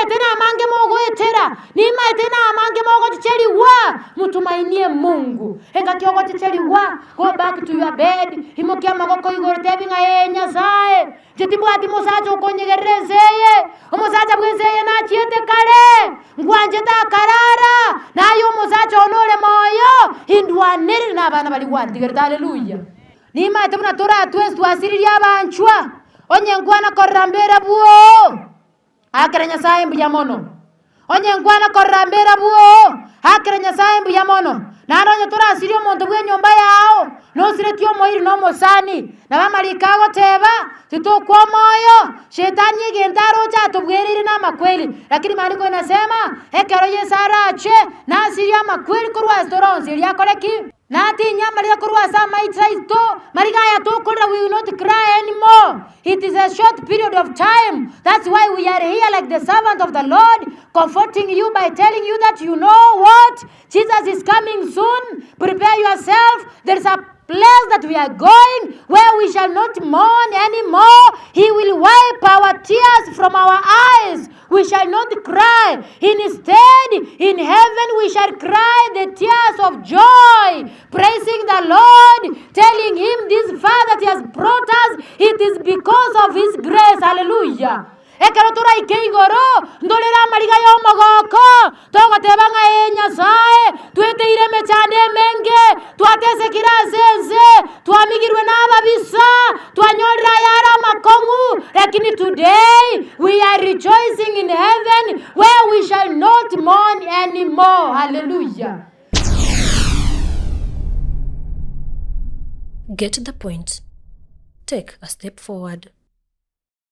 Nimaete namange mogoetera, nimaete namange mogochicherigwa, motumainie Mungu. Engaki ogochicherigwa, go back to your bed, imokia amagoko igoro tebi ng'a ee Nyasaye, inche timbwati mosacha okonyegerera ense eye, omosacha bw'ense eye nachiete kare, nkwanchete akarara, naye omosacha one ore moyo, indwanerere na abana baria gwantigerete, haleluya. Nimaete buna toratwe ense twasiririe abanchwa, onye nkwana korora mbera bwoo, akera Nyasaye mbuya mono. Onye nkwana korora mbera bwoo, akera Nyasaye mbuya mono. Naende onye torasirie omonto bw'enyomba yao, nosiretie omoiri na omosani, nabo amariko agoteba, titokwa omoyo, Shetani egento aroche atobwereire namakweri, lakini maandiko inasema, ekero Yeso arache, nasirie amakweri korwa ase tore onsi, erio akore ki? Natinyie amariga korwa ase amaicho aito, mariga aya tokorera we will not cry anymore, it is a short period of time, that's why we are here like the servant of the Lord comforting you by telling you that you know what, Jesus is coming soon, prepare yourself, there is a place that we are going where we shall not mourn anymore, he will wipe our tears from our eyes. We shall not cry. Instead, in heaven we shall cry the tears of joy, praising the Lord, telling him this far that he has brought us, it is because of his grace. Hallelujah. Ekero toraike igoro, ndorere amariga y'omogoko, togoteba ng'a ee Nyasae, tweteire emechando emenge, twatesekire ase ense, twamigirwe nababisa, twanyorire ayare amakong'u, lakini today we are rejoicing in heaven where we shall not mourn anymore. Hallelujah. Get the point. Take a step forward.